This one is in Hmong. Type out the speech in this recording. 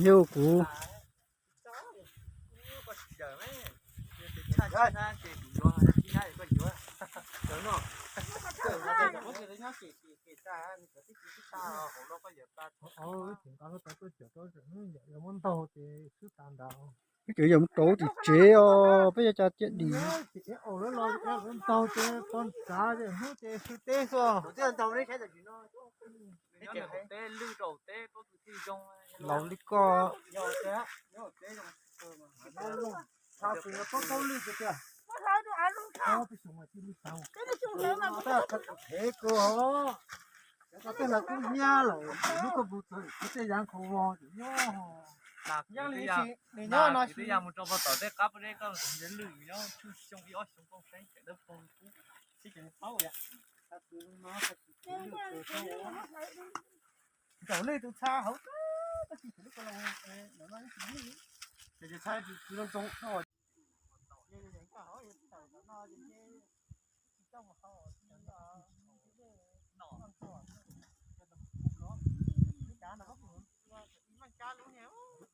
Yog kuv muab ntaug ces xwb tas nrad. Peb cov yog mus rau tim tsev os, peb yuav cov ciaj dim. Ntaug ces pon tsav hnub ces xwb teb xwb. Laus li koj. Peb xyoo mas cia li tau. Tab tus thev kawg os. Cov tej no kuj nyab lawm, lub koj mus txog tej yam khaus vog ces nyob. Nyab li nim nyob no twb yog mus rau pog tom tej qab peb koj tus nce lwj nyob tshuj xyoo ib ob xyoo poj seeb tseem dawb paug kub. Ntaus lwj tus txha hauv, tab sis lub ko los, ces txha tsis zoo zoo. Cov no, cov no, cov no, cov no,